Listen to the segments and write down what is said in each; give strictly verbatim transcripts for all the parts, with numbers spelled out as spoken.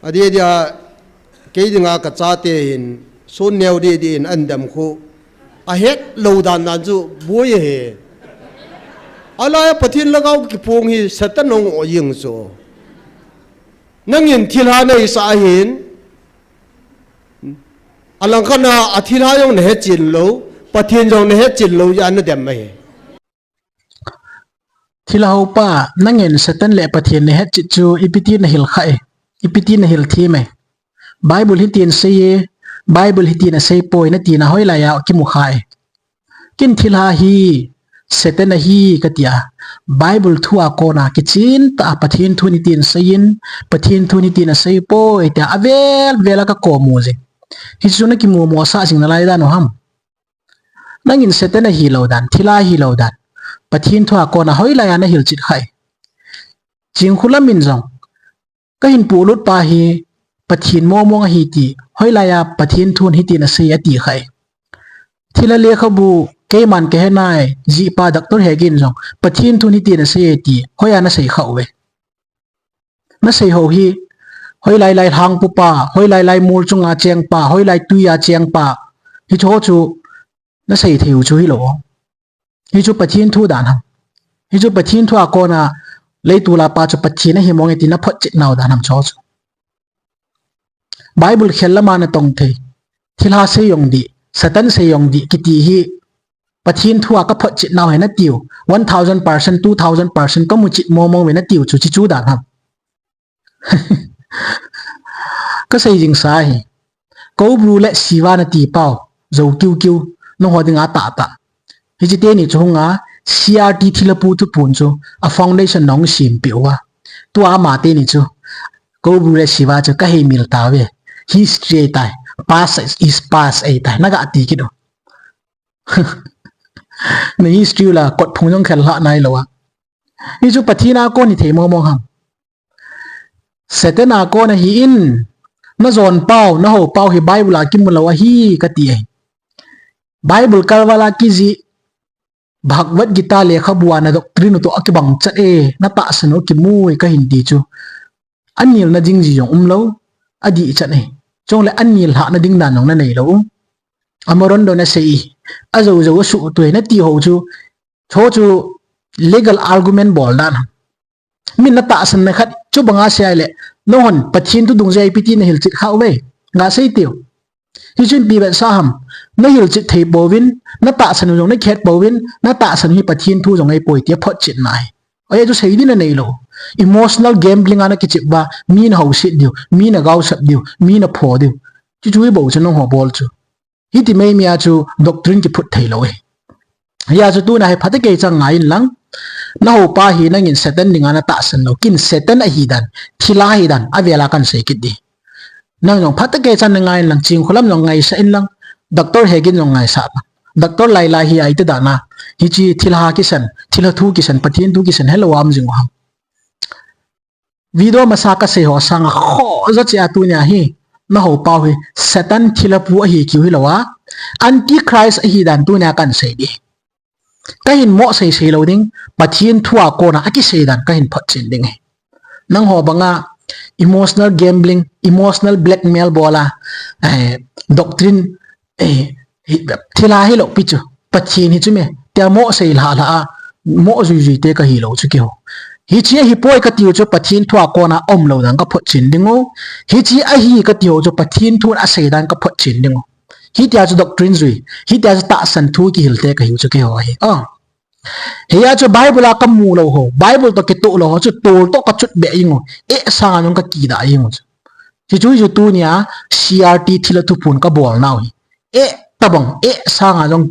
Adeh dia, kei dinga kachate hin, sun neo deh deh in ahin dem khu. Ahet lou dan dan chu, boi ahi. Alai a Pathen lhagao kiphong hi Satan hung o jing chu. Nangin thilha nahisah ahin, alangkhat a thilha jong nahetchen lou, Pathen jong nahetchen lou, jeh a nadem ahi. Thilha hopa, nangin Satan le Pathen nahetchet chu, ipi ti nahil kha e, ipi ti nahil them e. Bible hitin asei e, Bible hitin asei poi, nati na hoilai a kimu kha e. Ken thilha hi, Satan ahi kati a. Bible thu a kona kichen tah a Pathen thu hitin asei in, Pathen thu hitin asei poi, tia avel vel a kakom u jing. Hichu nakimu mo sah jing nalai dan u ham. Nangin Satan ahi lou dan, thilha ahi lou dan, Pathen thu a kona hoilai a nahilchet kha e. Chingkhulam in jong, kahin polut pa hi Pathen momong ahi ti, hoilai a Pathen thun hitin asei ati kha e. Thilha lekhabu, keiman kahe nai, jihpa Doctor Hegin jong, Pathen thun hitin asei ati, hoiya nasei kha uve. Nasei ho hi, hoilai lai lhangpu pa, hoilai lai mol chunga chengpa, hoilai tuiya chengpa, hicho chu nasei thei u chu hilou. Hichu Pathen thu dan ham. Hichu Pathen thu a kona, leitol a pa chu Pathen ahi mong e ti naphotchet nau dan ham cho chu. Bible khel lama natong thei. Thilha sei jong dih, Satan sei jong dih, kiti hi Pathen thu a kaphotchet nau ahi natiu. One thousand percent, two thousand percent kamuchet momong uve natiu chu, hichu dan ham. Kasei jingsa ahi. Cobra le Siva nati pau, jou kiu kiu, nangho dinga tahtah. Hiche teni chu hunga, C R T thilhapu thupun chu, a foundation nahung sempeh uva. Tua ama teni chu, Cobra le Siva chu kaheimil tauve. History ahitai, past is past ahitai, naga ti kit u. Na history u la, kot phung jong khel lhah nailou a. Hichu Pathen a kon hithei momong ham. Satan a kon ahin, najon pau, nahou pau hi Bible a kimu lou ahi kati ahi. Bible kalval a kijih, Bhagavad Gita lekhabu a na doctrine u toh akibang chat e, natahsan u kimu e kahin ti chu. Anilna ding ji jong umlou, adih chat e. Chule anil lhahna ding dan jong nanei lou. Amaron do nasei, ajou jou asuh tui nati ho chu, cho chu legal argument bol dan ham. Min natahsan na khat, chubanga sei le, nahon Pathen thu dungjui a ipi ti nahilchet kha uve, gasei teu. Hichu ipi vetsah ham, nahilchet thei pouvin, natahsan u jong nakhet pouvin, natahsan u hi Pathen thu jong ahipoi tia photchetna ahi. Ajeh chu sei ding nanei lou. Emotional gambling a nakichep uva, mi nahouset diu, mi nagaosap diu, mi napho diu. Chuchu hi bou chu nangho bol chu. Hiti meimei a chu doctrine kiphut thei lou e. Hia chu tuna hi phatah kei chang ngai inlang. Nahou pa hi nangin Satan dinga natahsan lou. Ken Satan ahi dan, thilha ahi dan, avel a kahin sei kit ding. Nang jong phatah kei chan nangai inlang, Chingkhulam jong ngaisah inlang, Doctor Hegin jong ngaisah inlang. Doctor Lailai hi iti dan a, hiche thilha kisan, thilha thu kisan, Pathen thu kisan, helou a um jing u ham. Video masa kasei ho sanga khoh jo cheh a tunia hi, nahou pau hi, Satan thilhapu ahi kiu hilou a, Antichrist ahi dan tunia kahin sei ding. Kahin mo sei sei lou ding, Pathen thu a kona akisei dan kahin photchen ding ahi. Nangho banga emotional gambling, emotional blackmail bol a, eh, doctrine, eh, hi, thilha hilou pi chu. Pathen hi chu me, tia mo sei lha lha a, mo jui jui te kahi lou chu keiho. Hiche ahipoi katiu chu Pathen thu a kona umlou dan kaphotchen ding u. Hiche ahi katiu chu Pathen thu asei dan kaphotchen ding u. Hitia chu doctrine jui, hitia chu tahsan thu kihil te kahiu chu keiho ahi. Ah. Hia chu Bible a kamu lou ho, Bible toh kitoh lou ho chu tol toh kachut beh jing u. Eh, sanga jong kakidah jing u chu. Hichu chu tunia C R T thilha thuphon kabol nau hi. Eh, tabang, eh, sanga jong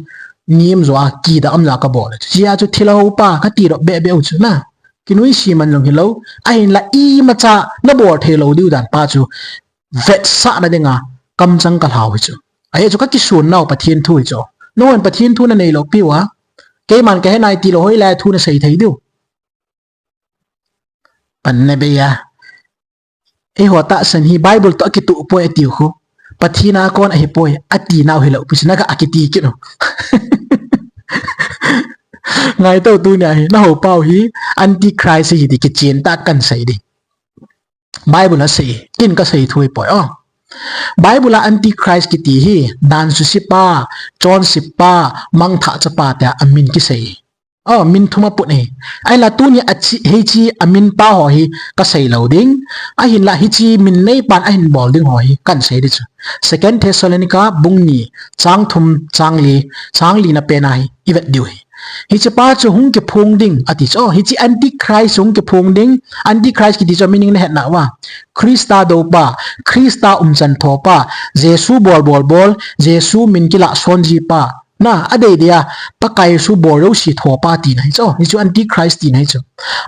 ngim jo a kidah um ja kabol. Hia chu thilha hopa kati doh beh beh u chu na. Kinuisat man jong hilou, ahinla imacha nabol thei lou diu dan pa chu vetsahna dinga kamchang kalhau hi chu. Ajeh chu kakisonnau Pathen thu hi chu. Nahon Pathen thu nanei lou piu a, keiman kahe nai tilou hoilai thu nasei thei diu. Pan nabei a. Eiho tahsan hi Bible toh akitoh poi atiu khu, Pathen a kon ahipoi atinau hilou pi chu naga kiti kit u. Ngaito tunia hi, nahou pau hi, Antichrist ahi ti kichen tah a kahin sei ding. Bible a sei, ken kasei thu ahipoi. Oh. Bible a Antichrist kiti hi, dan suse pa, chonse pa, mangthah chapa tia amin kisei. Oh, min thum aput ahi. Ahinla tuni a hiche amin pa ho hi kasei lou ding. Ahinla hiche min neipan ahin bol ding ho hi kahin sei ding chu. Second Thessalonica bung ni, chang thum, chang li, chang li na pen a hi ivet diu ahi. Hiche pa chu hung kiphong ding ati chu. Oh, hiche Antichrist hung kiphong ding. Antichrist kiti chu meaning nahet nauva, Christa doupa, Christa umchan thopa, Jesu bol bol bol, Jesu min kilah son ji pa. Na, adei dei a, Pakai Jesu bol jouse thopa tina ahi chu. Hichu Antichrist tina ahi chu.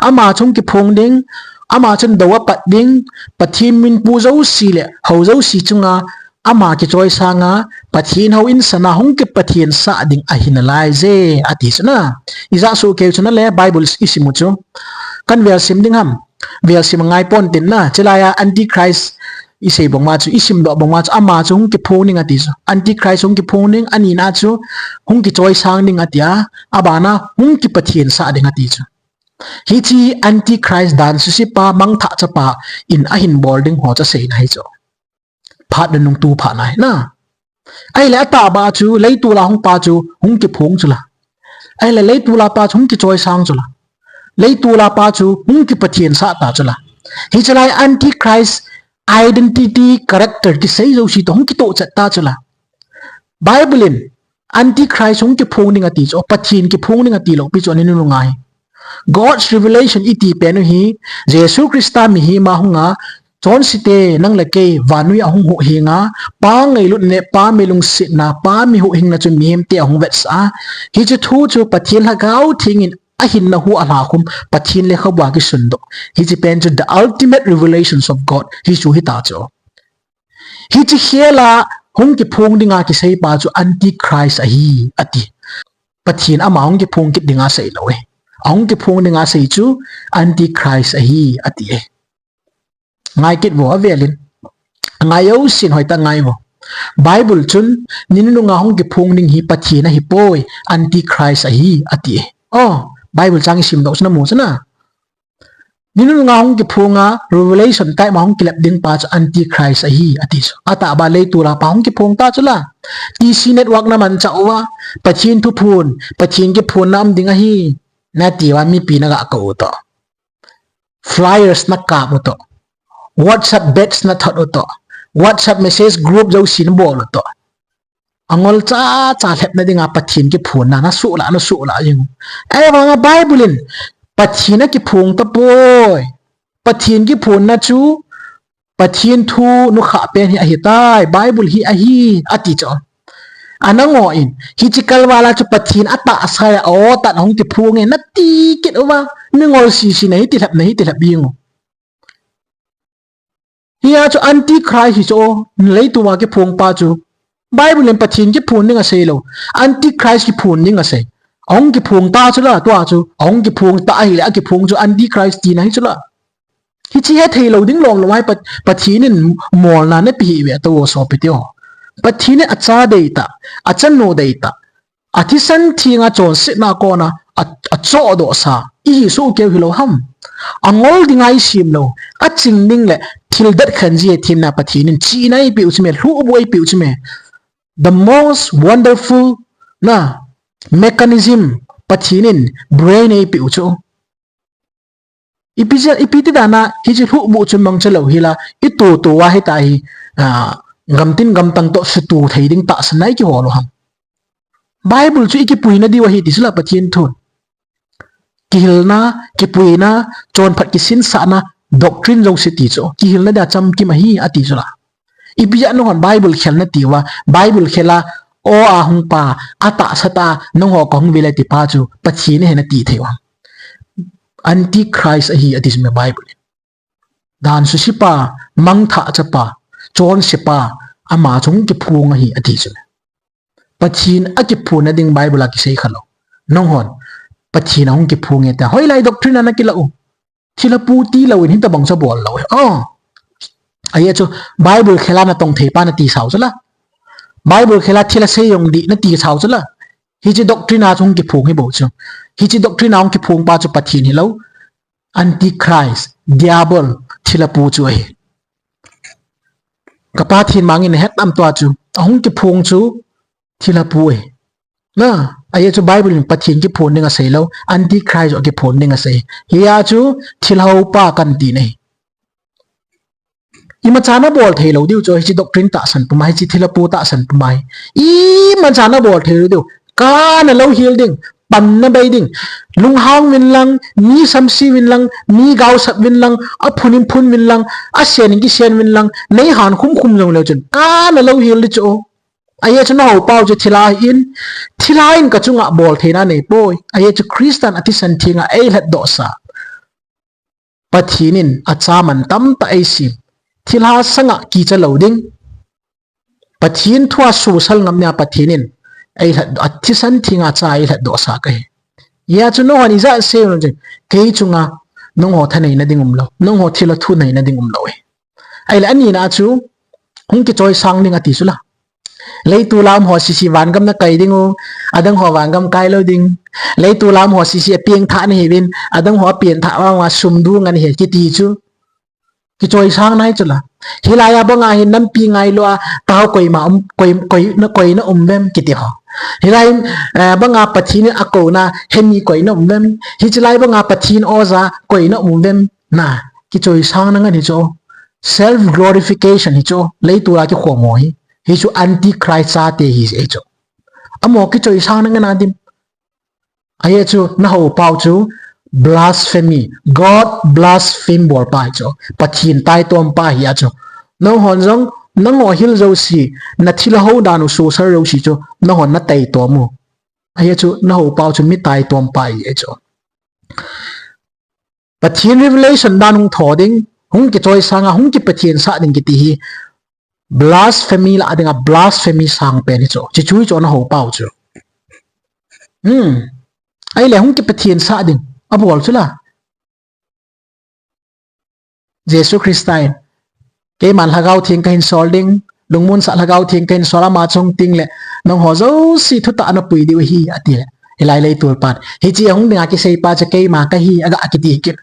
Ama chu hung kiphong ding, ama chun dou apat ding, Pathen minpu jouse le hou jouse chunga ama kichoisang a, Pathen houin sana hung kipathensah ding ahi nalaiye, ati chu na. Ijat soh keu chu nale, Bible isim u chu. Kahin vel sim ding ham. Vel sim angai ponte na. Chulai a Antichrist isei bang uva chu, isim doh bang uva chu, ama chu hung kiphong ding ati chu. Antichrist hung kiphong ding, anina chu hung kichoisang ding ati a, abana hung kipathensah ding ati chu. Hiche Antichrist dan suse pa, mangthah chapa in ahin bol ding ho chu aseina ahi chu. Phat nunung tu phat na ahi na. Ahile atahbeh chu, leitol a hung pa chu hung kiphong chu la. Ahile leitol a pa chu hung kichoisang chu la. Leitol a pa chu hung kipathensah ta chu la. Hiche lai Antichrist identity, character kisei jouse toh hung kitoh chet ta chu la. Bible in Antichrist hung kiphong ding ati chu, Pathen kiphong ding ati lou pi chu ani nunung ahi. God's revelation iti pen u hi, Jesu Christa mihem a hunga, chonse te nang le kei vannoi a hung huhhing a, Pa ngailut neh, Pa mi lungsetna, Pa mi huhhingna chu mihem te ahung vetsah a. Hiche thu chu Pathen Lhagao Theng in ahinna hu alhakhum, Pathen lekhabu a kisundoh. Hiche pen chu the ultimate revelations of God. Hichu hita chu. Hiche khel a hung kiphong dinga kisei pa chu Antichrist ahi, ati. Pathen ama hung kiphong kit dinga sei lou e. Ahung kiphong dinga sei chu Antichrist ahi, ati e. Ngai kit vo avel in. Ngai jousen hoitah ngai vo. Bible chun ni nunung a hung kiphong ding hi Pathen ahipoi, Antichrist ahi, ati e. Oh, Bible chang isim doh chu namu chu na. Ni nunung a hung kiphong a, Revelation time a hung kilep ding pa chu Antichrist ahi, ati chu. Atahbeh leitol a pa hung kiphong ta chu la. T C network na manchah uva, Pathen thuphon, Pathen kiphonna um ding ahi, nati uva mipi naga kou u toh. Flyers nakap u toh. WhatsApp batch nathot u toh. WhatsApp message group jouse nabol u toh. Angol chacha lhepna dinga Pathen kiphonna nasuhlah, nasuhlah jing. Ahivanga Bible in Pathen akiphong tapoi. Pathen kiphonna chu Pathen thu nukhah pen hi ahitai, Bible hi ahi, ati chu. Anango in, hiche kalval a chu Pathen atahsa a, o, tah a hung kiphong e, nati kit uva, mingol sese nahi tilhep, nahi tilhep jing u. Hia chu Antichrist hi chu, leitol a kiphong pa chu. Bible in Pathen kiphong ding asei lou. Antichrist kiphong ding asei. Ahung kiphong ta chu la, tua chu. Ahung kiphong ta ahile, akiphong chu Antichrist tina ahi chu la. Hiche hethei lou ding lom lom a hi Pat-, Pathen in molna napeh hih uve tou sopi teho. Pathen in acha deitah, achanu deitah. Athisan thenga chonsetna kona a, achohdohsa, ihi soh keu hilou ham. Angol dinga isem lou, aching ding le thil det khen jia themna Pathen in chihna eipeh u chu me, lhuhbuh eipeh u chu me. The most wonderful na mechanism Pathen in brain eipeh u chu. Ipi jeh, ipi ti dan a, hiche lhuhbuh chu mangcha lou hila, itoh toh a hita hi, ah, gamtin gamtang toh sutoh thei ding tahsan a ikihol u ham. Bible chu ikipuina diu ahi ti chu la Pathen thun. Kihilna, kipuina, chonphat kisinsahna, doctrine jouse ti chu. Kihilna dia chamkim ahi ati chu la. Ipi jeh a nahon Bible khel nati uva, Bible khel a, o a hung pa, atahsa tah a, nangho kahung vil e ti pa chu, Pathen ahi nati thei uva. Antichrist ahi ati chu me Bible in. Dan suse pa, mangthah chapa, chonse pa, ama chu hung kiphong ahi ati chu me. Pathen akiphonna ding Bible a kisei khalou. Nanghon, Pathen ahung kiphong e tia. Hoilai doctrine a nakilah u. Thilha pu tilou in hitabang chu bol lou e. Oh. Ahi chu Bible khel a natong thei pa nati sau chu la. Bible khel a thilha sei jong dih nati sau chu la. Hiche doctrine a chu hung kiphong hi bou chu. Hiche doctrine a hung kiphong pa chu Pathen hilou. Antichrist, Diabol, thilha pu chu ahi. Ka Pathen mangin ahet am tua chu, ahung kiphong chu thilha pu ahi. Na, ahi chu Bible in Pathen kiphon ding asei lou, Antichrist a kiphon ding asei. Hia chu thilha upa kan ti ahi. Imacha nabol thei lou diu chu, hiche doctrine tahsan puma, hiche thilha pu tahsan puma hi. Imacha nabol thei lou diu. Kana louhel ding, panna bei ding. Lunghang uvin lang, mi samse uvin lang, mi gaosap uvin lang, aphun in phun uvin lang, asen in kisen uvin lang, nei han khum khum jong leu chun. Kana louhel ding chu. Ahi chu nahou pau chu thilha in, thilha in kachunga bol theina nei poi. Ahi chu Christan athisan thenga eilhatdoh sa. Pathen in acha man tamtah eisem. Thilha sanga kicha lou ding. Pathen thua sosal ngam nia Pathen in eilhat, athisan thenga cha eilhatdoh sa kahi. Hia chu nangho in ijat sei u chu, kei chunga nangho thaneina ding umlou, nangho thilha thu neina ding umlou e. Ahile anina chu, hung kichoisang ding ati chu la. Leitol a um ho sese vangam nakai ding u, adang ho vangam kai lou ding. Leitol a um ho sese apeng thah nahiuvin, adang ho apeng thah vang a sum du ngan hi kiti chu. Kichoisang nai chu la. Hilai a banga hi nampi ngailua, tao koima um, koi, koi, na, koina um vem kiti ho. Hilai, eh, banga Pathen in akouna, hemi koina um vem. Hiche lai banga Pathen oja, koina um vem. Na, kichoisang na ngan hi chu. Self glorification hi chu. Leitol a kikhom ho hi. Hi chu antichrist chate hi, hi chu. Amaho kichoisang na ngan a dim. Ahi chu, nahou pau chu blasphemy, God blaspheme bol pa hi chu. Pathen taitom pa hi a chu. Nanghon jong, nangho hil jouse, na thilha hou dan u sosal jouse chu, nanghon nataitom u. Ahi chu, nahou pau chu mi taitom pa hi a chu. Pathen revelation dan hung tho ding, hung kichoisang a, hung kipathen sah ding kiti hi, blasphemy lah a dinga blasphemy sangpen hi chu. Hichu hi chu nahou pau chu. Hmm. Ahile hung kipathen sah ding. Abol chu la. Jesu Christa in, keiman Lhagao Theng kahin sol ding, lungmonsah Lhagao Theng kahin sol, ama chung teng le, nangho jouse thutah a napui diu ahi, ati le. Hilai leitol pan. Hiche ahung dinga kisei pa chu keima kahi, aga kiti kit.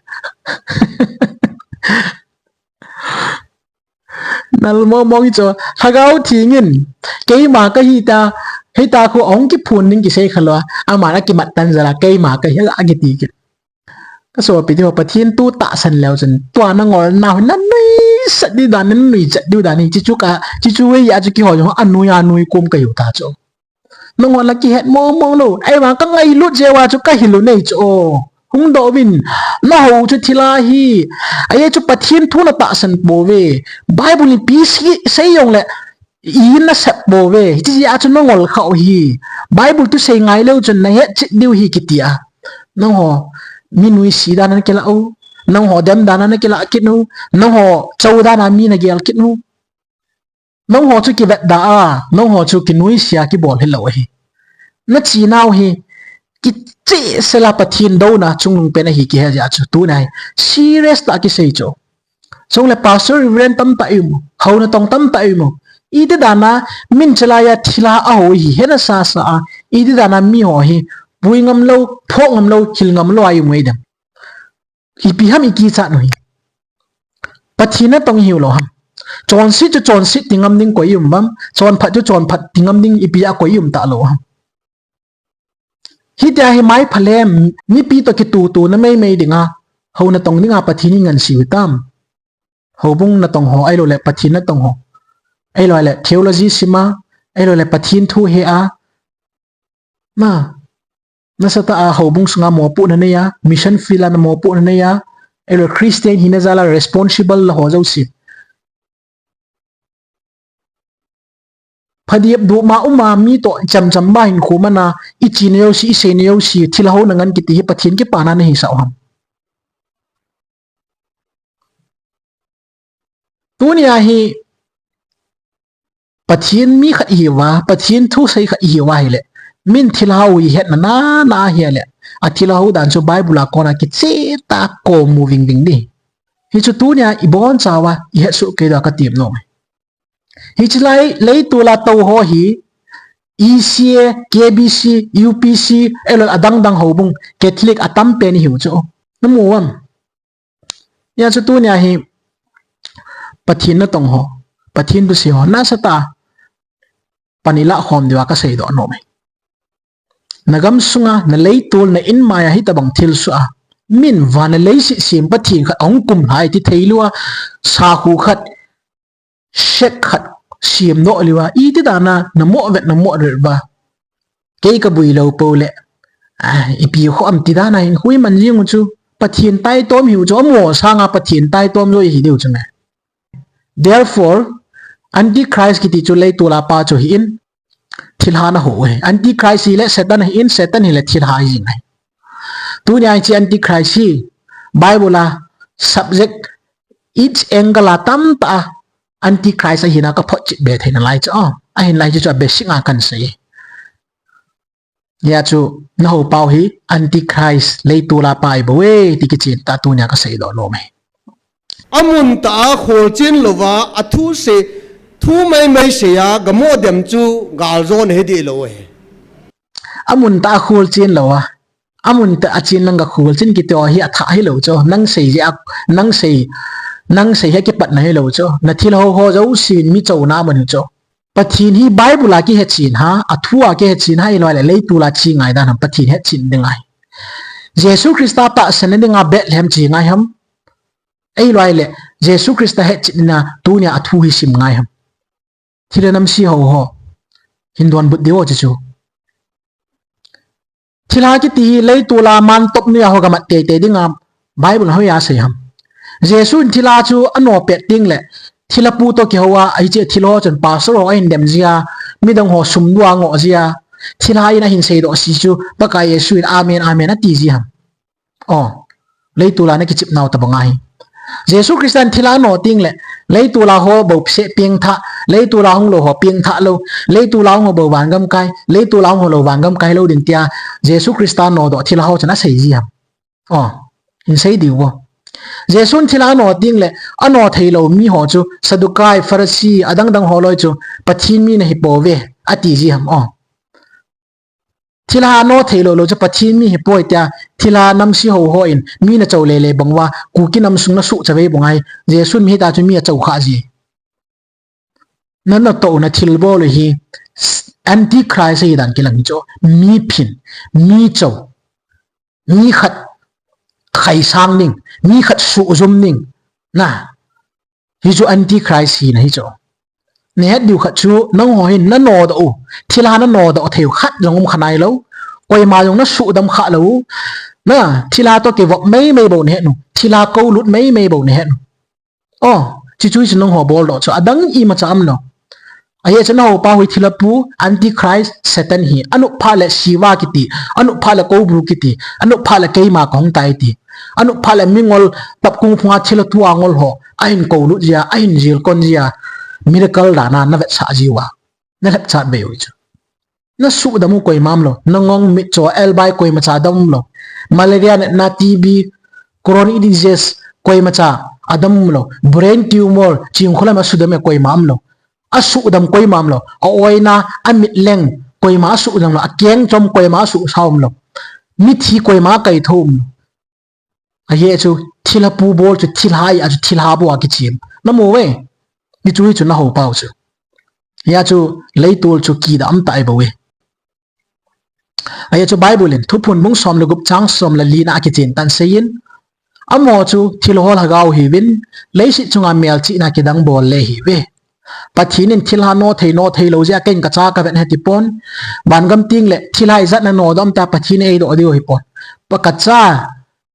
Nal mong mong chu, Lhagao Theng in, keima kahi ta, hita khu ahung kiphon ding kisei khalou a, aman akimat tan jal a, keima kahi, aga kiti kit. Ka sopi teho, Pathen thu tahsan leu chun, tua nangol nau hi nanuisat diu dan, nanuichat diu dan hi, hichu ka, hichu hi a chu kihou jong, anui, anui kom kahiu ta chu. Nangho la kihet mong mong lou. Ahivang kangailut jeh uva chu kahil u nei chu o. Hung doh uvin. Nahou chu thilha hi. Ahi chu Pathen thu natahsan pouve. Bible in ipi sei, sei jongle i nasep pouve. Hiche jeh a chu nangol kha u hi. Bible thusei ngai leu chun nahet chet diu hi kiti a. Nangho mi nuisat dan a nakilah u. Nangho dem dan a nakilah kit u. Nangho chou dan a mi nagel kit u. Nangho chu kivetda a, nangho chu kinuisat a kibol hilou ahi. Nachena u hi, kichehsel a Pathen douna chungnung pen ahi kihe jeh a chu tuna hi. Serious tah a kisei chu. Chule pastor reverend tamtah i um u, hou natong tamtah i um u. Iti dan a, min chalai a thilha ahou hi, hena sasa a, iti dan a miho hi, pui ngam lou, phoh ngam lou, hil ngam lou a i um u ahi dem. Ipi ham i kichat u hi. Pathen natong hiu lou ham. Chonset chu chonset ti ngam ding koi i um uvem. Chonphat chu chonphat ti ngam ding ipi a koi i um talou ham. Hitia hi mai phalem, mipi toh kitutu na meimei dinga, hou natong dinga Pathen in ngansei u hitam. Houbung natong ho, ahilouleh Pathen natong ho. Ahilouleh theology sim a, ahilouleh Pathen thu he a. Na, nasatah a houbung sunga mopohna nei a, mission field a na mopohna nei a, ahilou Christian hina jal a responsible la ho jouse. Phadiap duh ma um a mi toh cham cham ma hin khu mana, i chena jouse, i seina jouse, thilha houna ngan kiti hi Pathen kipana nahisah u ham. Tunia hi Pathen mi khat ihiuva, Pathen thusei khat ihiuva ahile, min thilha hou ihetna nana ahile, athilha hou dan chu Bible a kona kicheh tah a kom u ving ving ding. Hichu tunia ibonchauva ihet soh kei diu katem nom e. Hiche lai leitol a tou ho hi, E C A, K B C, U P C, ahilou adang dang houbung, Catholic atam pen ihiu chu. Namu uvem? Hia chu tunia hi, Pathen natong ho, Pathen thusei ho, nasatah a pan ilah khom diuva kasei doh nom e. Nagam sunga, naleitol, na inmai a hitobang thilsoh a, min vana leiset sem Pathen khat ahung kum lhai ti thei lou a, sakhu khat, sect khat sem doh lou a, iti dan a namoh vet, namoh vet uva, kei kabui lou pou le, ah, ipi khoh am ti dan a hin hui man jing u chu, Pathen taitom hiu chu, amaho sanga Pathen taitom joi hi diu chu me. Therefore, Antichrist kiti chu leitol a pa chu ahin, thilha naho u ahi. Antichrist hile Satan ahin, Satan hile thilha ahi jing ahi. Tunia hiche Antichrist hi Bible a subject, each angle a tamtah a Antichrist ahina kaphotchet be thei nalai chu, ahinla hiche chu a basic a kahin sei. Hia chu naho pau hi Antichrist leitol a pa ahi bou e ti kichen tah a tunia kasei doh nom e. Amun tah a kholchen louva, athu sei, thu maimai sei a gamoh dem chu galjona hi dih lou e. Amun tah a kholchen louva, amun tah a chen lang gakhol chen kiti ho hi athah hilou chu, nang sei jeh a, nang sei, nang sei hi akipatna hilou chu, nathilha ho jousen mi chouna aman u chu. Pathen hi Bible a kihechen ha, athu a kihechen ha, ahilou le leitol a che ngai dan ham Pathen hetchen ding ahi. Jesu Christa tahsan na dinga Bethlehem che ngai ham, ahilou le Jesu Christa hetchetna a tunia athu hi sim ngai ham. Thilha namse ho ho hin donbut diu chu chu. Thilha kiti hi leitol a mantop noiya ho gamat teitei dinga Bible hoiya asei ham. Jesun thilha chu ano pet tengle, thilha pu toh kihou a, hiche thilha ho chun pastor ho ahin dem jia, midang ho sum dua angoh jia, thilha in ahin seidoh se chu, Pakai Jesu in, Amen, Amen, ati ji ham. O, leitol a nakichep nau tobang ahi. Jesu Christa in thilha ano tengle, leitol a ho bou seh pengthah, leitol a hung lou ho pengthah lou, leitol a hung ho bou vangam kai, leitol a hung ho lou vangam kai lou ding tia, Jesu Christa nodoh thilha ho chun asei ji ham. O, hin sei diu vo. Jesun thilha ano tengle, ano theilou mi ho chu, Saddukai, Pharisee, adang dang ho loi chu, Pathen mi nahi pouve, ati ji ham. O. Thilha ano theilou lou chu Pathen mi hipoi tia, thilha namse ho ho in, mi nachou lele bang uva, Kuki nam sung nasuh chavei bang ahi, Jesun mi hita chu mi achou kha ji. Na, natoh u nathilbol u hi, Antichrist ahi dan kilang hi chu, mi phin, mi chou, mi khat khaisang ding, mi khat suhjum ding, na, Hichu Antichrist hina hi chu. Nahet diu khat chu, nangho hin nanodoh u, thilha nanodoh thei u khat jong um kha nailou, koima jong nasuhdam kha lou u, na, thilha toh kivop meimei bou nahet u, thilha koulut meimei bou nahet u. O, chuchu hichu nangho boldoh chu, adang imacha umlou. Ahi chu naho pau hi thilha pu, Antichrist, Satan hi, anop phat le Shiva kiti, anop phat le Koubru kiti, anop phat le keima kahung tai ti. Anop phat le mingol tapkung phunga thilha tua ngol ho, ahin koulut jia, ahin jilkon jia, miracle dan a navetsah jiuva, nalhepchat vei u chu. Nasuhdam u koima umlou, nangong mitcho elbai koimacha adam umlou, malaria natna, T B, chronic disease koimacha adam umlou, brain tumor, chingkholam asudam e koima umlou. Asuhdam koima umlou, a-oina, amitleng koima asuhdam lou, akeng chom koima asuhsa umlou, mithi koima kaitho umlou. Ahi chu thilha pu bol chu thilha ahi a chu thilha bou a kichem. Namu ve. Hichu hichu naho pau chu. Hia chu leitol chu kidam tah ahi bou e. Ahi chu Bible in Thuphon bung som le gup chang som le li na a kichen tah in asei in, amaho chu thilha lhagao ahiuvin, leiset chunga melchihna kidang bol le ahiuve. Pathen in thilha nothei, nothei lou jeh a keiin kacha kavet ahi tipon. Vangam tengle thilha ijat nanodoh um tia Pathen in eidoh diu ahipon. Pa kacha,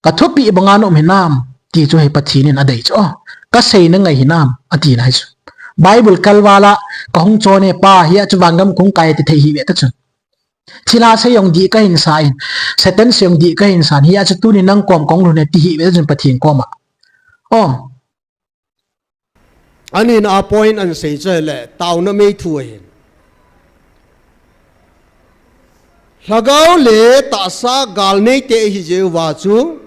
kathupeh banga naum hinam, ti chu hi Pathen in adei chu. O, kasei nangai hinam, atina hi chu. Bible kalval a kahung chon e Pa, hia chu vangam kahung kai e ti thei hih ve ta chun. Thilha sei jong dih kahin sa in, Satan sei jong dih kahin sa in, hia chu tuni nang kom kahung lhun e ti hih ve ta chun Pathen koma. O, Anin a point ahin sei chu ahile, taona mei thu ahin. Lhagao le tahsa gal neite ihi jeh uva chu,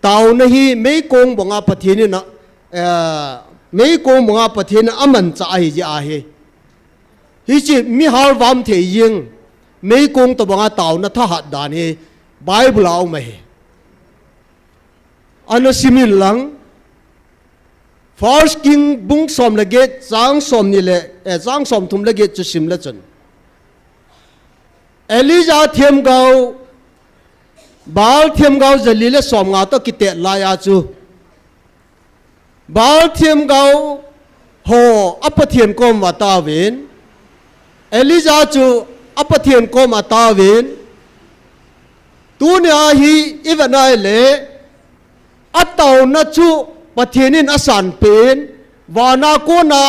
taona hi meikong banga Pathen in a, eh, meikong banga Pathen in amanchah ahi jeh ahi. Hiche mi halvam thei jeng, meikong tobanga taona thahat dan hi Bible a um ahi. Ana sim in lang, First King bung som le get, chang som ni le, eh, chang som thum le get chu sim le chun, Elijah themgao, Baal themgao jali le som nga toh kitet lai a chu, Baal themgao ho a Pathen kom a taovin, Elijah chu a Pathen kom a taovin, tunia hi i vet nai le, a taona chu Pathen in a sanpeh in, vana kona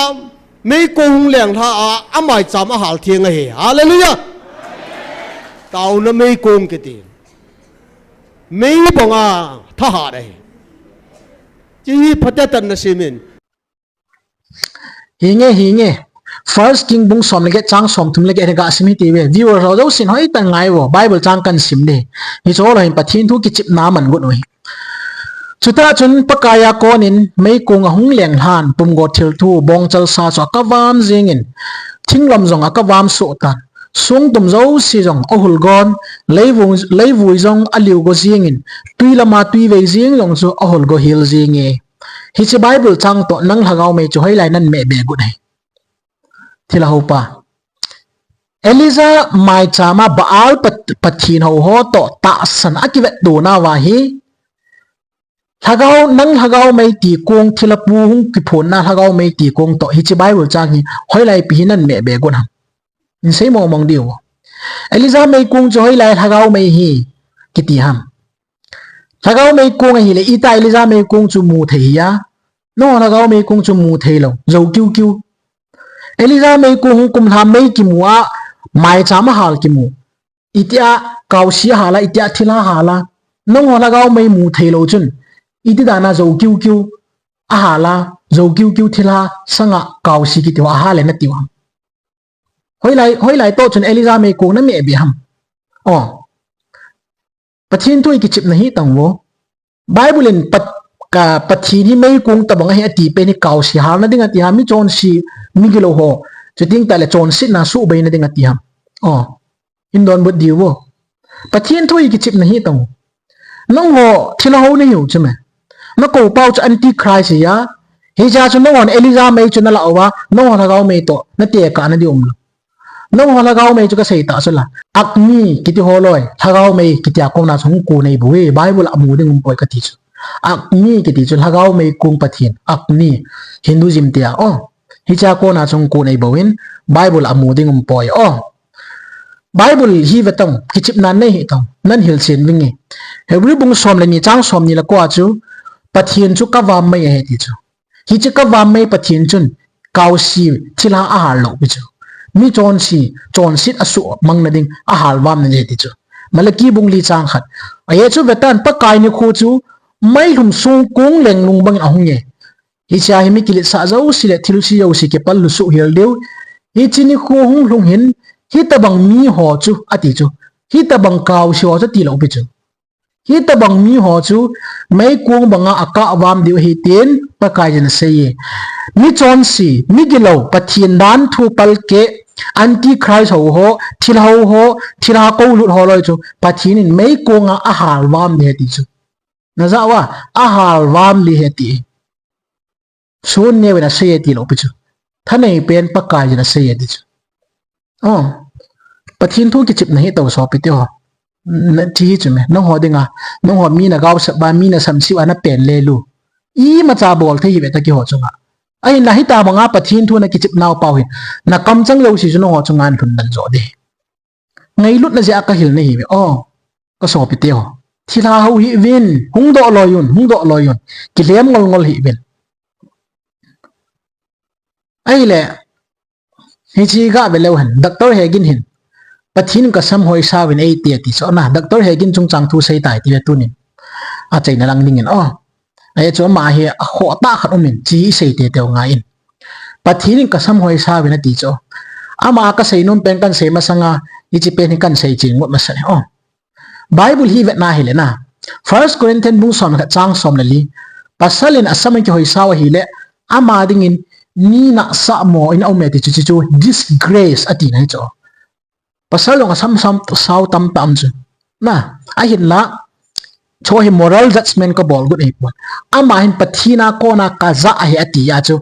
meikong hung lenglha a, a maicham a hal theng ahi. Hallelujah! Taona meikong kiti. Mei banga thahat ahi. Chi hi phatetan na simin. Hinge, hinge. First King bung som le get chang som thum le get hi ga sim hite ve. Viewer ho jousen hoitah in ngai vo. Bible chang kan sim le. Hiche ho lah hin Pathen thu kichepna man got u hi. Chutah chun Pakai a konin meikong ahung lenglhan, pumgo thilthu, bongchal sa chu akavam jingin, thinglom jong akavam soh tan. Songtum jouse jong ahul gon, leivui, leivui jong aliu go jingin, twi lama twi vei jing jong chu ahul go hel jinge. Hiche Bible chang toh nang lhagao mei chu hoilai nan meh be got ahi. Thilha houpa. Elijah maicham a Baal pat-, pathen ho ho toh tahsan a kivetto nauva hi. Lhagao, nang lhagao mei ti kong thilha pu hung kiphonna lhagao mei ti kong toh hiche Bible chang hi hoilai pi hi nan meh be got ham. Hin sei mong mong diu. Elijah meikong chu hoilai lhagao mei hi kiti ham. Lhagao meikong ahile, ita Elijah meikong chu mu thei hi a. Nangho lhagao meikong chu mu thei lou, jou kiu kiu. Elijah meikong hung kumlha mei kimu a, maicham a hal kimu. Itia kaosi a hal a, itia thilha hal a. Nangho lhagao mei mu thei lou chun, iti dan a jou kiu kiu a hal a, jou kiu kiu thilha sanga kaosi kiti ho a hal e nati u ham. Hoilai, hoilai toh chun Elijah meikong na meh be ham. O. Pathen thu i kichepna hi tang vo. Bible in Pat-, ka Pathen hi meikong tabang ahi ati pen hi kaosi halna ding ati ham, mi chonse, migilou ho. Chuteng tah le chonsetna suhbeina ding ati ham. O. Hin donbut diu vo. Pathen thu i kichepna hi tang vo. Nangho thilha hou nahiu chu me. Na kou pau chu Antichrist ahi a. Hiche a chu nanghon Elijah mei chu na lah uva, nangho lhagao mei toh na tekah na di um lou. Nangho lhagao mei chu ka sei tah chu la. Agni kiti ho loi, lhagao mei kiti a kona chu hung kon ahi bou e, Bible a mu ding um poi kati chu. Agni kiti chu lhagao meikong pathen, Agni, Hinduism tia. O, hiche a kona chu hung kon ahi bou in, Bible a mu ding um poi. O. Bible hi ve tang, kichepna nei hi tang, nan hilchen vinge. Hebrew bung som le ni chang som ni le ko a chu, Pathen chu kavam mei ahi ti chu. Hiche kavam mei Pathen chun, kaosi thilha a hal lou pi chu. Mi chonse, chonset a suhmang na ding, a hal vam na ding ahi ti chu. Malachi bung li chang khat. Ahi chu ve tan, Pakai nikho chu, meilhum songkong lenglung bangin ahung e. Hiche a hi mi kiletsah jouse le thilse jouse kipal lhu suh hel diu. Hiche nikho hung lhung hin, hitabang mi ho chu, ati chu. Hitabang kaosi ho chu ati lou pi chu. Hitabang mi ho chu, meikong banga akah vam diu ahi tin, Pakai in asei e. Mi chonse, migilou, Pathen dan thu palkeh, Antichrist ho ho, thilha hou ho, thilha koulut ho loi chu, Pathen in meikong a ahal vam ding ahi ti chu. Na ja uva, ahal vam ding ahi ti. Sun neo in asei e ti lou pi chu. Thanei pen Pakai in asei e ti chu. O, Pathen thu kichepna hi tah sopi teho. Na, ti hi chu me, nangho dinga, nangho mi na gaosap uva, mi na samsih uva na pen le lu. Imacha bol thei hi ve ta keiho chunga. Ahinla hitabanga Pathen thu na kichep nau pau hin, na kamchang jouse chu nangho chunga lhun dan jo ding. Ngailutna jeh a ka hil na hi ve. O, ka sopi teho. Thilha hou hih uvin, hung doh loi un, hung doh loi un. Kilhem ngol ngol hih uvin. Ahile, hiche ga ve leu hen, Doctor Hagin hin, Pathen in ka sam hoisa uvin eiti ati chu na, Doctor Hagin chungchang thu sei tai ti ve tunin. Achaina lang dingin, o. Ahi chu ama hi akhoh tah khat umin, chi isei teitei u ngai in. Pathen in ka sam hoisa uvin ati chu. Ama ka seinom pen kan sei masanga, hiche pen hi kan sei chen ngot masa e, o. Bible hi vetna hile na. First Corinthians bung som le khat chang som le li. Pasal in asam akihoisa u ahile, ama dingin ni nahsah mo in aum e ti chu, chu, chu disgrace ati na hi chu. Pasal jong asam sam sao tamtah um chu. Na, ahinla, Chu hi moral judgment kabol got ahipon. Ama hin Pathen a kona kaja ahi ati a chu.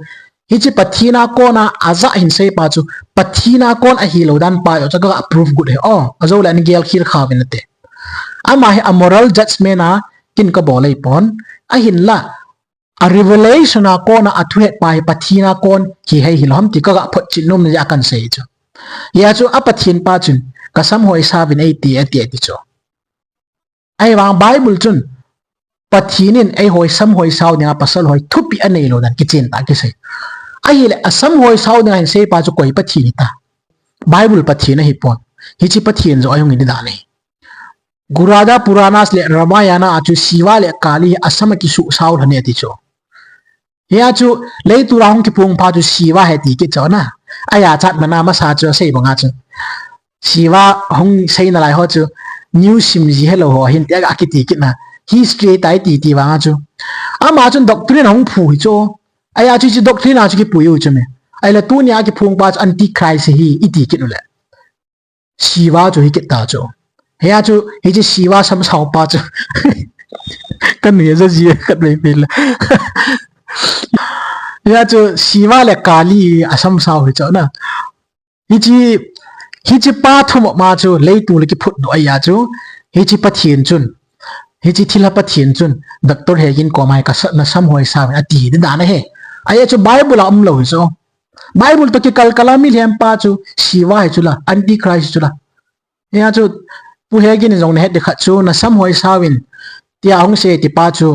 Hiche Pathen a kona aja ahin seipa chu, Pathen a kon ahilou dan pa chu ka approve got ahi. O, ajou le ani gel khel kha uvin nate. Ama hi a moral judgment a kin kabol ahipon. Ahinla, a revelation a kona athu het pa hi Pathen a kon hi hei hilou ham ti ka photchet nom na a kan sei chu. Hia chu a Pathen pa chun, kasam hoisa uvin eiti, ati, ati chu. Ahivang Bible chun, Pathen in eiho sam hoisau dinga pasal ho hi thupeh anei lou dan kichen tah a kisei. Ahile, asam hoisau dinga ahin seipa chu koi Pathen hita. Bible Pathen ahipon. Hiche Pathen joh ahung hi dan ahi. Gurudhara Purana le Ramayana a chu Shiva le Kali asam a kisuhsau lhon e ati chu. Hia chu, leiset a hung kiphong pa chu Shiva ahi ti kit chu na. Ahia chat mana masa chu asei banga chu. Shiva hung sei nalai ho chu, news sim ji helou ho ahin tia akiti kit na. History tai ti ti vanga chu. Ama chun doctrine ahung phu hi chu. Ahia chu hiche doctrine a chu kipui u chu me. Ahile tunia kiphong pa chu Antichrist ahi iti kit u le. Shiva chu hi kit ta chu. Hia chu, hiche Shiva sam sau pa chu. Ka nui ja ji khat vei vei le. Hia chu, Shiva le Kali asam sau hi chu na. Hiche, hiche pa thum ma chu, leiset a kiphut doh ahia chu. Hiche Pathen chun. Hiche thilha Pathen chun. Doctor Hagin koma hi kasa, nasam hoisa uvin ati dan ahi. Ahia chu Bible a umlou hi chu. Bible toh kikal kal a milhem pa chu Shiva hi chu la, Antichrist chu la. Hia chu Pu Hagin in jong nahet ding khat chu nasam hoisa uvin tia hung sei ti pa chu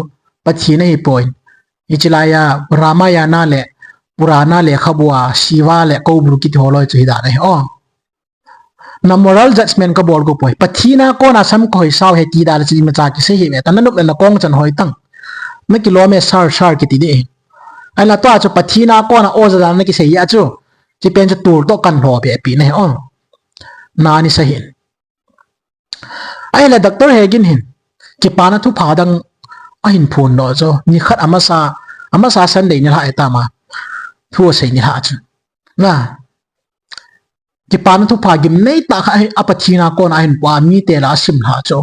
Pathen ahipoi. Hiche laiya Ramayana le Purana lekhabu a Shiva le Koubru kiti ho loi chu hi dan ahi o. Na moral judgment kabol got poi. Pathen a kona sam kahoisau ahi ti dan chu imacha kisei hih ve ta, nanop le nakong chan hoi tang. Nakilom e sir, sir kiti ding. Ahinla tua chu Pathen a kona oja dan nakisei a chu. Hiche pen chu tul toh kan lhopi pi na hi o. Na ni sa hin. Ahile Doctor Hagin hin. Kipana thupha dang ahin phon doh chu. Nikhat amasa, amasa Sunday nilhah ahi tama. Thu asei nilhah chu. Na. Kipana thupha gimnei tah khat hi a Pathen a kona ahin pua mite lah a asim lhah chu.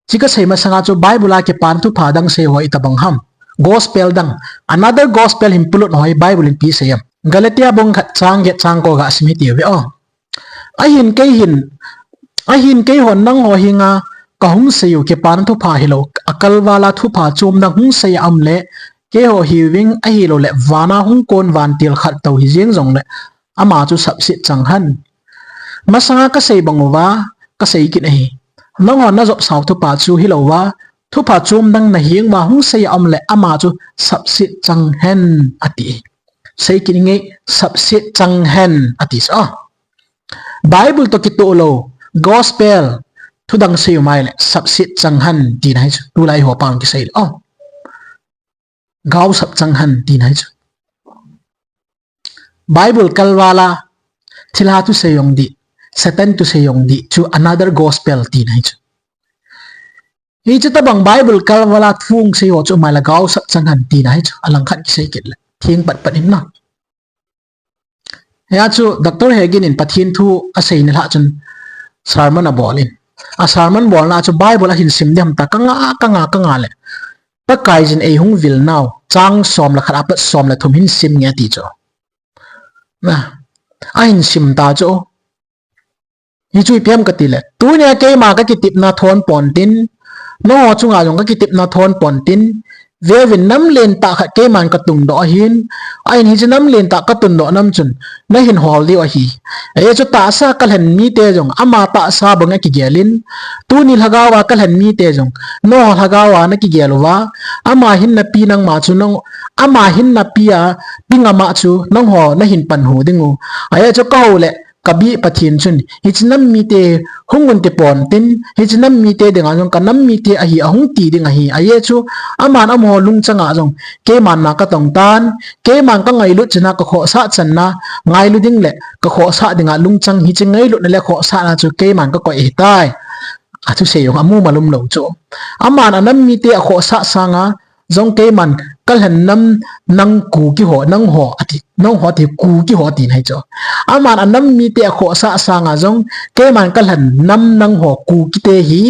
Hiche kasei masanga chu Bible a kipana thupha dang sei ho itobang ham. Gospel dang. Another gospel hin polut ho hi Bible in ipi asei em. Galatia bung khat chang get chang ko gasim hiti uve o. Ahin kei hin, ahin keihon nangho henga kahung sei u kipana thupha hilou, akalvala thupha chom dang hung sei a um le, keiho hiuving ahilou le, vana hung kon vantil khat tou hijeng jongle, ama chu sapset chang hen. Masanga kasei bang uva, kasei kit ahi. Nangho najopsau thupha chu hilou va, thupha chom dang naheng uva hung sei a um le, ama chu sapset chang hen ati. Sei kit nge, sapset chang hen ati sa. Bible toh kitoh lou, gospel, thudang sei u mai le, sapset chang hen tina hi chu. Tulai ho pang kisei le. O. Gaosap chang hen tina hi chu. Bible kalvala, thilha thusei jong ding, Satan thusei jong ding, chu another gospel tina hi chu. Hiche tobang Bible kalvala thu hung sei ho chu mai le gaosap chang hen tina hi chu. Alang khat kisei kit le. Theng pat pat in na. Hia chu Doctor Hagin in Pathen thu asei nilhah chun sermon abol in. A sermon bolna chu Bible ahin sim ding ham ta kanga, kanga, kanga le. Pakaiyin eihung vil nau, chang som le khat apat som le thum hin sim nge ati chu. Na, ahin sim ta chu. Hichu ipi ham kati le. Tunia keima kakitepna thon ponte. Nangho chunga jong kakitepna thon ponte. Veuvin nam lentah khat keiman katungdoh ahin. Ahin hiche nam lentah katungdoh nam chun. Nahin hol diu ahi. Ajeh chu tahsa kalhen mite jong. Ama tahsa banga kigelin. Tuni lhagao a kalhen mite jong. Nangho lhagao a nakigel uva. Ama hin napi nangma chu nang. Ama hin napi a. Pi ngama chu nangho nahin panhu ding u. Ajeh chu kahou le. Kabih Pathen chun, hiche nam mite hung un ti ponte, hiche nam mite dinga jong kanam mite ahi ahung ti ding ahi. Ajeh chu, aman amaho lungchang a jong, keiman na katong tan, keiman kangailut chan a kakhohsah chan a, ngailu ding le kakhohsah dinga lungchang hiche ngailutna le khohsahna chu keiman kakoi ahitai. Athusei jong amu malum lou chu. Aman anam mite akhohsah sanga, jong keiman kalhen nam nang Kuki ho, nangho ati, nangho ati Kuki ho tina ahi chu. Aman anam mite akhohsah sanga jong, keiman kalhen nam nangho Kukite hi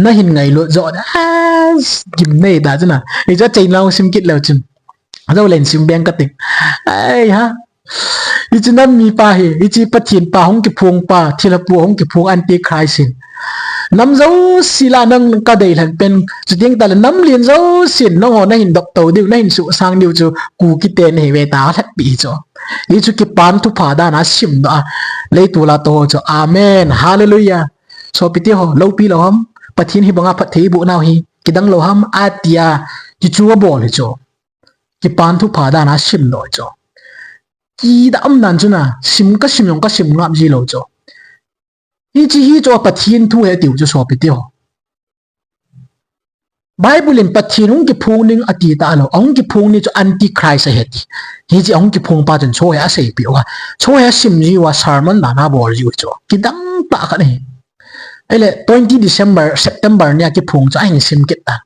nahin ngailut jo. Ah, gimnei da chu na. Hichu achaina sim kit leu chun. Jou len sim beng kating. Ai ha. Hichu nam mipa hi, hichu Pathen pa hung kiphong pa, thilhapu hung kiphong Antichrist hin. Nam jouse lah a nang kadei lhen pen, chuteng tahle nam len jousen, nangho nahin dop tou diu, nahin suhsang diu chu, Kukite nahi uve tia alhatpi chu. Hichu Kipan Thupha dan a simdoh a, leitol a tou ho chu. Amen. Hallelujah. Sopite ho, loupi lou ham, Pathen hibanga phatthei iboh nau hi, kidang lou ham, atia, kichu abol hi chu. Kipan Thupha dan a simdoh chu. Kidam dan chu na, sim kasim jong kasim ngap ji lou chu. Hiche hi chu Pathen thu ahi tiu chu sopite ho. Bible in Pathen hung kiphong ding ati talou, ahung kiphong ni chu Antichrist ahi ati. Hiche ahung kiphong pa chun chu hi aseipeh uva. Chu hi asim ji uva sermon dan a abol ji u chu. Kidang tah khat ahi. Ahile, twenty December, September nia kiphong chu ahin sim kit tan.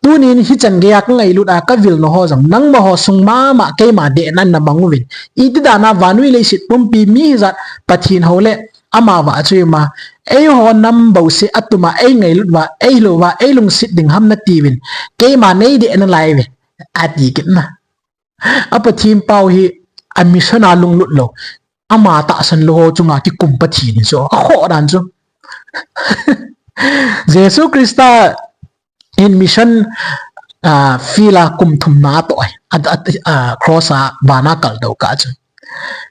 Tunin hichan geiya kangailut a kavil nau ho jong, nangma ho sung mama keima dehna namang uvin. Iti dan a vannoi leiset pumpi mi hijat Pathen hou le ama vah chu ima. Eiho nam bouseh atum a eingailut uva, eihil uva, eilungset ding ham nati uvin. Keima neideh nalai uve. Ati kit na. A Pathen pau hi a mission a lunglut lou. Ama tahsan lou ho chunga kikum Pathen hi chu. Akhoh dan chu. Jesu Christa in mission, ah, field a kum thumna atoh ahi. A, a, a, cross a vana kaldoh kah chu.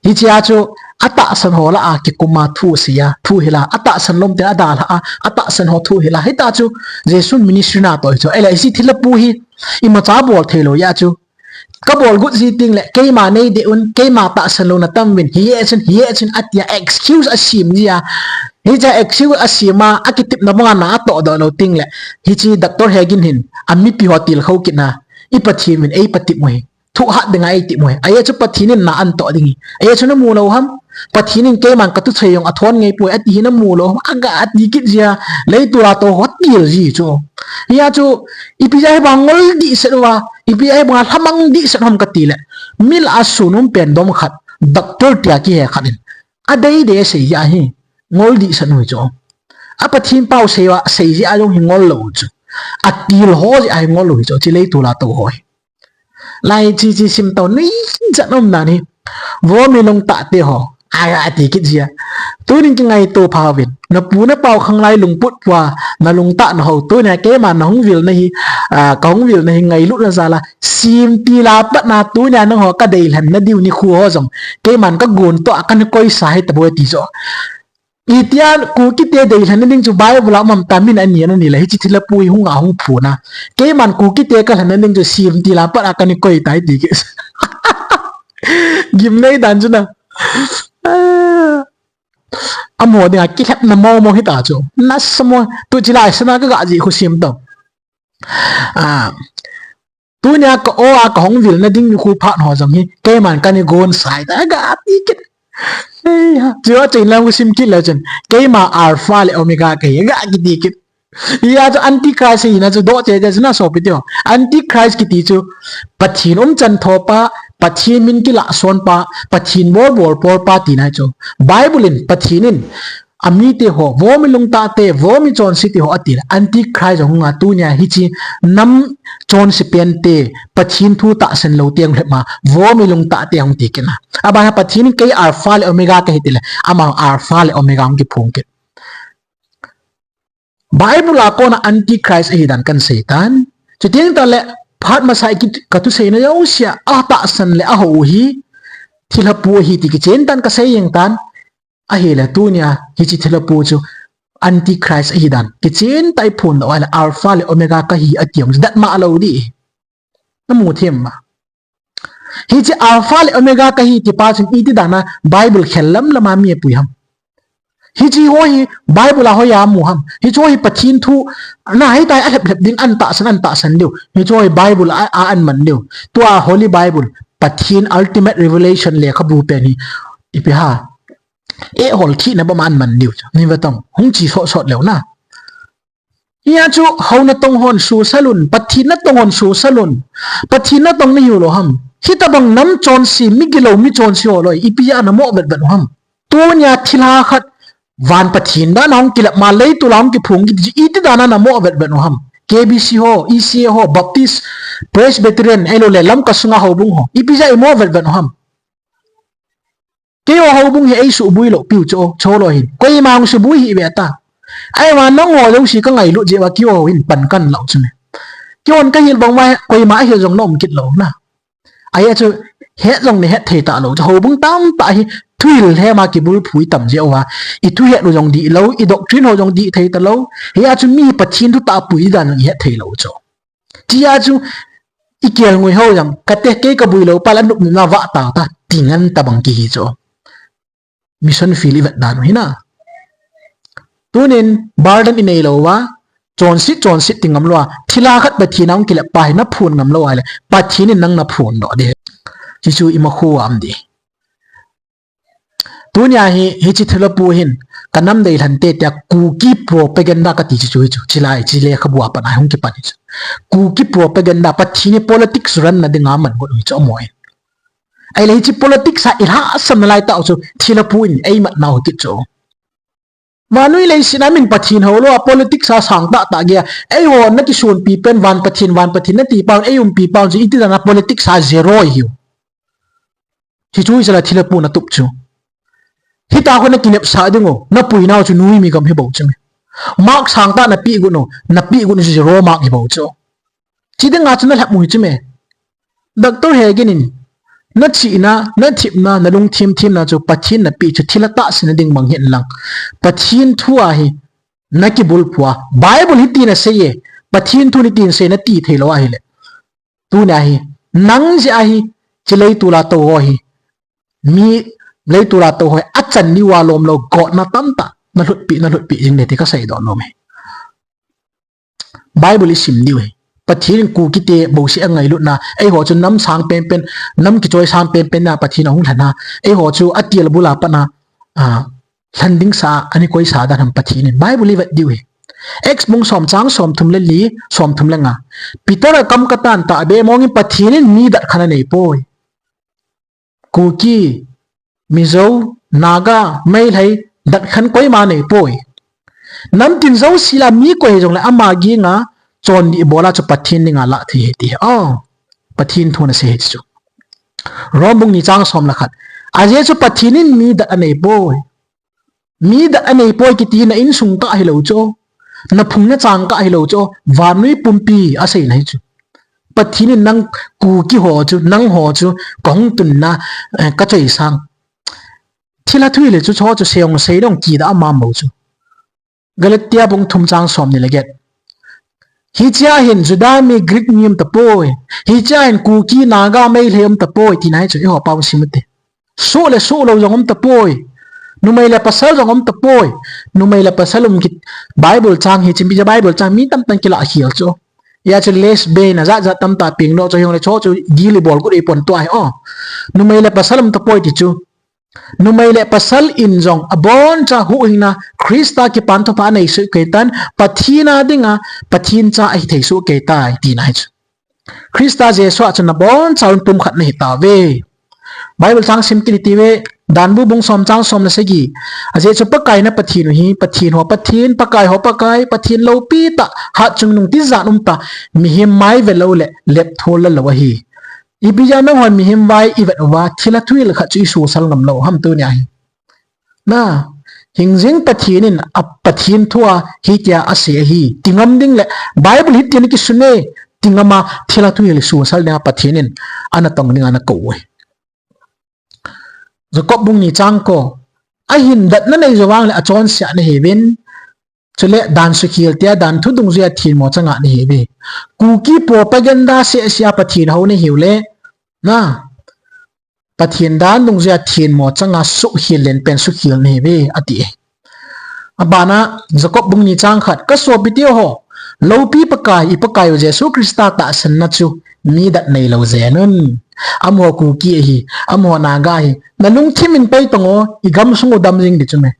Hichea chu atahsan ho lah a kikum a thu asei a, thu hil a, atahsan lom ten adalhah a, atahsan ho thu hil a. Hita chu Jesu ministry na atoh hi chu. Ahile hiche thilhapu hi imacha bol thei lou jeh chu. Kabol got ji teng le, keima neideh un, keima tahsan louna tam uvin, hiche chun, hiche chun, atia excuse asem ji a. Hiche excuse asem a, akitepna banga na atoh doh lou teng le, hiche Doctor Hagin hin, amipi ho tilkhou kit na, i Pathen in eipatep u ahi. Thohhat dinga eitep u ahi. Ajeh chu Pathen in na atoh ding ahi. Ajeh chu namu lou ham. Pathen in keiman katuchoi jong athon ngai poi, ati hi namu lou ham. Aga ati kit ji a, leitol a tou ho til ji chu. Hia chu, ipi jeh a hibang ngol dehset uva, ipi jeh a hibang lhamang dehset ham kati le. Mi lah a sun um pen dom khat, doctor tia kihe khat in. Adei dei asei jeh a hi, ngol dehset u hi chu. A Pathen pau sei uva, sei jeh a jong hi ngol lou u chu. Atil ho jeh a hi ngol u hi chu, hiche leitol a tou ho hi. Lai chi chi sim tau ni chan um dan hi. Vo mi lungtah te ho. Ai, ati kit ji a. Tunin kingaito pha uvin. Napu napau khanglai lungput pua. Nalungtah na ho. Tunia keima nahung vil na hi. Ah, kahung vil na hi ngailut na jal a. Semtil a pat na tunia nangho kadei lhen na diu nikho ho jong. Keiman kagon toh a kana koisa hi taboi ti jo. Itia Kukite deilhen na ding chu Bible a um am ta, min ani ani le, hiche thilhapu hi hung a hung phun a. Keiman Kukite kalhen na ding chu semtil a pat a kana koi tai ti kit. Gimnei dan chu na. Amaho dinga kilhepna momo hita chu. Nasa mo, tu chilai sana kaga ji khu sim tau. Ah, Tunia ka o a kahung vil na ding nikho phat ho jong hi, keiman kana gon sai ta, aga ti kit. Ei ha, chua chen lang sim kit leu chun, keima Alpha le Omega kahi, aga kiti kit. Hia chu Antichrist hina chu doh che che chu na sopite ho. Antichrist kiti chu, Pathen umchan thopa, Pathen min kilah son pa, Pathen bol bol pol pa tina chu. Bible in, Pathen in, Amite ho, vo mi lungtah te, vo mi chonse te ho ati le, Antichrist jong hunga tunia hiche nam chonse pen te, Pathen thu tahsan lou te hung lhep ma, vo mi lungtah te hung ti kit na. Abana Pathen in kei Alpha le Omega kahi ti le, ama Alpha le Omega hung kiphong kit. Bible a kona Antichrist ahi dan kan sei tan. Chuteng tale, phat masa i kit, katu seina jousea, atahsan le aho u hi, thilhapu ahi ti kichen tan kasei jeng tan. Ahile tunia, hiche thilhapu chu Antichrist ahi dan. Kichen tah a iphon doh a le Alpha le Omega kahi ati jong chu datmo lou ding. Namu them ma. Hiche Alpha le Omega kahi ti pa chun iti dan a Bible khel lam lam a mi apui ham. Hiche ho hi Bible a hoiya mu ham. Hiche ho hi Pathen thu na hei tai a lhep lhep ding an tahsan an tahsan diu. Hiche ho hi Bible a, a an man diu. Tua Holy Bible, Pathen Ultimate Revelation lekhabu pen hi ipi ham. Eihol thina bama an man diu chu. Ni ve tong, hung chi sot sot leu na. Hia chu hou natong hon suhsah un, Pathen natong hon suhsah un. Pathen natong nahiu lou ham. Hitabang nam chonse, migilou mi chonse ho loi, ipi a namo vetvet u ham. Tunia thilha khat, van Pathen dan a hung kilep ma, leitol a hung kiphong kiti chu iti dan a namo vetvet u ham. K B C ho, E C A ho, Baptist, Presbyterian, ahilouleh Lamka sunga houbung ho. Ipi a imo vetvet u ham. Keiho houbung hi eisuboi lou piu chu, chu lou hin. Koima hung suboi hih ve ta. Ahivang nangho jouse kangailut jeh uva keiho hin pan kalah u chu me. Keihon kahil bang uva koima ahil jong naum kit lou na. Ahia chu het jong nahet thei talou chu. Houbung tamtah hi thuhil hema kibulphu itam jeh uva. Ithuhet u jong dihlou, idoctrine ho jong dih thei talou. Hia chu mi Pathen thu tahpui dan jong ihet thei lou chu. Chia chu ikelngoi ho jong, kate kei kaboi lou pa la nupna vah tao ta, ti ngen tabang kihi chu. Mission field ivet dan u hina. Tunin, burden inei lou uva, chonset, chonset ti ngam lou a, thilha khat Pathen a hung kilep pa hi naphon ngam lou ahile, Pathen in nang naphon doh ding. Hichu ima khu am ding. Tunia hi, hiche thilha pu hin, kanam deilhen te tia Kuki propaganda kati chu hichu, chilai, chilai khabua pan a hung kipan hichu. Kuki propaganda, Pathen hi politics run na dinga man got u hichu amo hin. Ahile hiche politics a ilhahsam nalai tah u chu, thilha pu in eimat nau hi kit chu. Vannoi leiset a min Pathen hou lou a politics a sang tahtah gei a. Eiho nakisonpi pen van Pathen, van Pathen nati pau, eiumpi pau chu iti dan a politics a zero ihiu. Hichu isala thilha pu natup chu. Hita khu nakinepsah ding u, napui nau chu nuimi gam hi bou chu me. Mark sang tah napeh got u, napeh got u chu zero mark hi bou chu. Chi dinga chu nalhep u hi chu me. Doctor Hegin in, nachihna, nathepna, nalungthim thimna chu Pathen napeh chu thilha tahsa na ding bang hin lang. Pathen thu a hi nakibulphu a. Bible hiti nasei e, Pathen thu hiti nasei nati thei lou ahile. Tunia hi, nang jeh a hi, chi leitol a tou ho hi. Mi leitol a tou ho hi, achan diu a lom lou, gotna tamtah, nalhutpi, nalhutpi jing ding ti kasei doh nom e. Bible isim diu hi. Pathen in Kuki te bouseh angailutna, eiho chu nam sang penpen, nam kichoi sang penpen na Pathen ahung lhen a, eiho chu atil bul a pat a, a, lhen ding sa, ani koi sa dan ham Pathen in. Bible ivet diu hi. Acts bung som chang somthum le li, somthum le nga. Peter a kam katan tahbeh mong in Pathen in mi dat khat anei poi. Kuki, Mizo, Naga, Meitei, dat khat koima nei poi. Namtin jouse lah a mi koi hijongle ama henga chondih bol a chu Pathen dinga lah thei ahi ti. Oh, Pathen thu nasei ahi chu. Rom bung ni chang som le khat. Ajeh chu Pathen in mi dat anei poi. Mi dat anei poi kiti na insung kah hilou chu. Na phung na chang kah hilou chu. Vannoi pumpi aseina hi chu. Pathen in nang Kuki ho chu, nangho chu, kahung tunna, eh, kachoi sang. Thilha thu hile chu, chu chu seiyong sei dong kidah ama mo chu. Galatia bung thum chang som ni le get. Hichea hin Juda mi Greek mi um tapoi. Hichea hin Kuki Naga Meitei um tapoi. Tina hi chu, eiho pau sim u te. Soh le soh lou jong um tapoi. Numei le pasal jong um tapoi. Numei le pasal um kit Bible chang hi chimpi ja Bible chang mi tamtah in kilah khel chu. Hia chu lesbian a jat jat tamtah peng lou chu hijongle chu chu gili bol got ei pon tua hi o. Numei le pasal um tapoi ti chu. Numei le pasal in jong aboncha huhhingna Christa kipan thupha anei soh kei tan Pathen a dinga Pathen cha ahi thei soh kei tai tina hi chu. Christa Jesu a chun nabonchauvin pumkhat nahi tauve. Bible chang sim kit iti ve, Danbu bung som chang som le sagi. Ajeh chu Pakai na Pathen u hi, Pathen ho Pathen, Pakai ho Pakai, Pathen loupi tah, hatchungnung tijat um tah, mihem mai ve lou le, lepthol la lou ahi. Ipi jeh a nangho mihem vai ivet uva, thilha thuhil khat chu isosal ngam lou ham tunia hi. Na, hingjing Pathen in, a Pathen thu a, hitia asei ahi. Ti ngam ding le, Bible hitin akisun e, ti ngam a, thilha thuhil sosal dinga Pathen in, ana tong dinga ana kou e. Jakob bung ni chang ko, ahin dat nanei jou vang le achonse nahiuvin, chule dan sukhel tia dan thu dungjuia thenmo changa nahiuve. Kuki propaganda sehsea Pathen hou nahiu le, na, Pathen dan dungjuia thenmo changa sukhel len pen sukhel nahiuve, ati e. Abana, Jakob bung ni chang khat, ka sopite ho, loupi Pakai, i Pakai u Jesu Christa tahsanna chu, mi dat neilou jen un. Amaho Kuki ahi, amaho Naga ahi, nalungthim in pei tong o, i gamsung u dam jing ding chu me.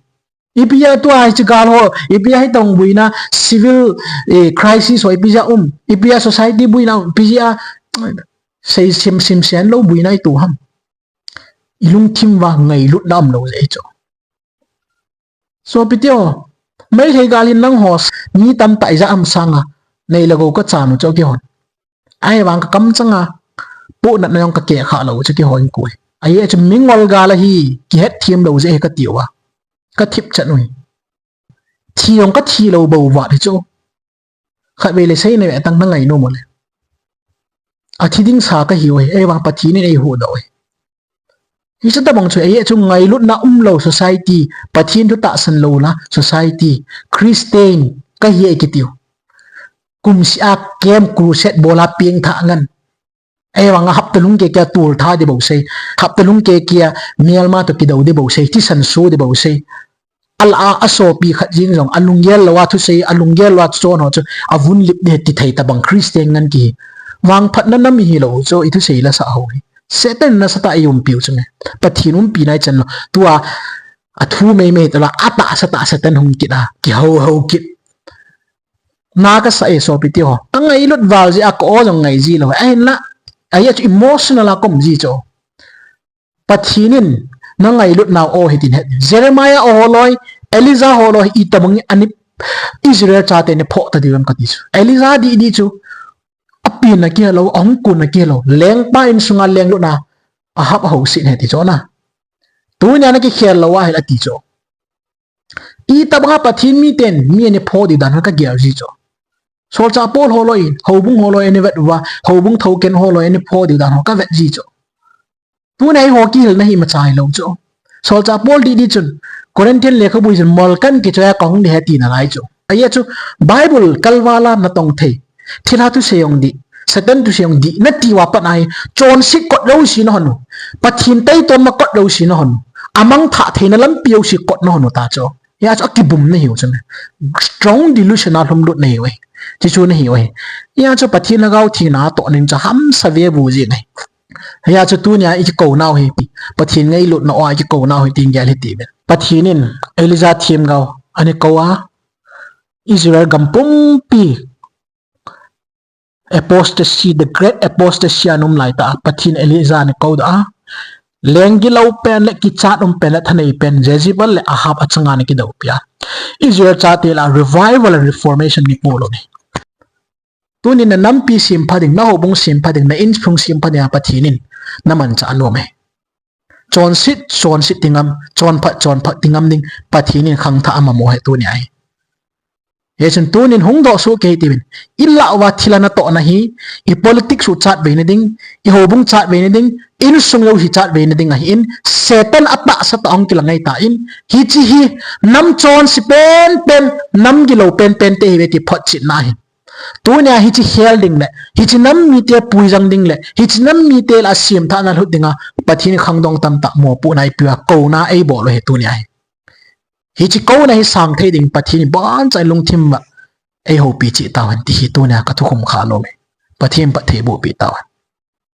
Ipi jeh a tua hiche gal ho, ipi jeh a hitobang buina, civil, eh, crisis ho, ipi jeh a um, ipi jeh a society buina um, ipi jeh a, sei sim sim sen lou buina itu ham. I lungthim uva ngailutna umlou jeh chu. Sopite ho, Meitei gal hin nangho mi tamtah ijat ham sanga nei le gou kachan u chu kihon. Ahivang ka kamchanga pohnatna jong kakeh kha lou chu kihon koi. Ajeh chu mingol gal ahi, kihetthem lou jeh ahi kati uva. Kathip chan u hi. Thi jong kathi lou bou vat hi chu. Khatvei le seina ve tang na ngainom u le. Athi ding sa kahiu ahi, ahivang Pathen in eihuhdoh u ahi. Hiche tobang chu, ajeh chu ngailutna umlou society, Pathen thu tahsan lou la society, Christian kahi e kitiu. Kumseh a camp crusade bol a pengthah ngen. Ahivang a hapta lhung kei kei a toltha ding bou sei, hapta lhung kei kei a melma toh kidou ding bou sei, thisan so ding bou sei. Alah a, asopi khat jeng jong, alunggel lou a thusei, alunggel lou a chon ho chu, avun lip ding ti thei tobang Christian ngen kihi. Vangphatna nam ihi lou chu, ithusei la sah ho hi. Satan nasatah a eiumpiu chu me. Pathen umpi nai chan lou. Tua, athu mei mei toh la, atahsa tahsa ten hung kit a, kihou hou kit. Na kasa e sopite ho. Ka ngailut val jeh a ka o jong ngai ji lou. Ahinla, ajeh chu emotional a ka um ji chu. Pathen in na ngailut nau o hitin het. Jeremiah o holoi, Elijah holoi, itobang in ani Israel chate ni phoh ta diu em kati chu. Elijah didi chu. Apenna kihelou, ahung kunna kihelou. Lengpa insunga lenglutna, Ahab ahouset ahi ti chu na. Tunia na kikhel lou ahile ati chu. Itobanga Pathen miten mi ani phoh diu dan ho kagel ji chu. Solchah Paul holoi, houbung holoi ani vet uva, houbung thouken holoi ani phoh diu dan ho kavet ji chu. Tunia eiho kihilna hi imacha hilou chu. Solchah Paul didi chun, Corinthian lekhabu chun, molkan kichoi a kahung ding ahi tina lai chu. Ajeh chu, Bible kalval a natong thei. Thilha thusei jong dih, Satan thusei jong dih, nati uva pat ahi, chonset kot jouse nahon u. Pathen taitomna kot jouse nahon u. Amangthah theina lampi jouse kot nahon u ta chu. Hijeh chu akibum nahiu chu me. Strong delusion a lhumlut nahiu ahi. Chuchu nahiu ahi. Hijeh chu Pathen lhagao thina toh ning chu hamsa ve bu jing ahi. Hijeh chu tunia ikikou nau hi, Pathen ngailutna o a ikikou nau hi tin gel hiti uvin. Pathen in Elijah themgao ana kou a, Israel gam pumpi apostasy, the great apostasy a um lai tah a, Pathen Elijah ana koudoh a, leng gilou pen le kichat um pen le thanei pen Jezebel le Ahab achanga ana kidoupi a, Israel chate lah a revival and reformation ana po lou ahi. Tunin na nampi sempha ding, na houbung sempha ding, na insung sempha ding a Pathen in na manchah anom e. Chonset, chonset ti ngam, chonphat, chonphat ti ngam ding Pathen in khangthah amamo ahi tunia hi. Hichun tunin hung doh soh kei hiti uvin. I lah uva thilha natohna hi, i politics u chatveina ding, i houbung chatveina ding, insung jouse chatveina ding ahin, Satan atahsa tah a hung kilang ahitan, hiche hi nam chonse penpen, nam gilou penpen te ahiuve ti photchetna ahi. Tunia hiche khel ding le, hiche nam mite puijang ding le, hiche nam mite lah a semthahna lhut dinga Pathen in khangdong tamtah mopohna eipeuva kouna eibol u ahi tunia hi. Hiche kouna hi sang thei ding Pathen in boncha lungthim uva eihoupi cheh tauhen ti hi tunia ka thukhum kha nom e. Pathen in phatthei bohpeh tauhen.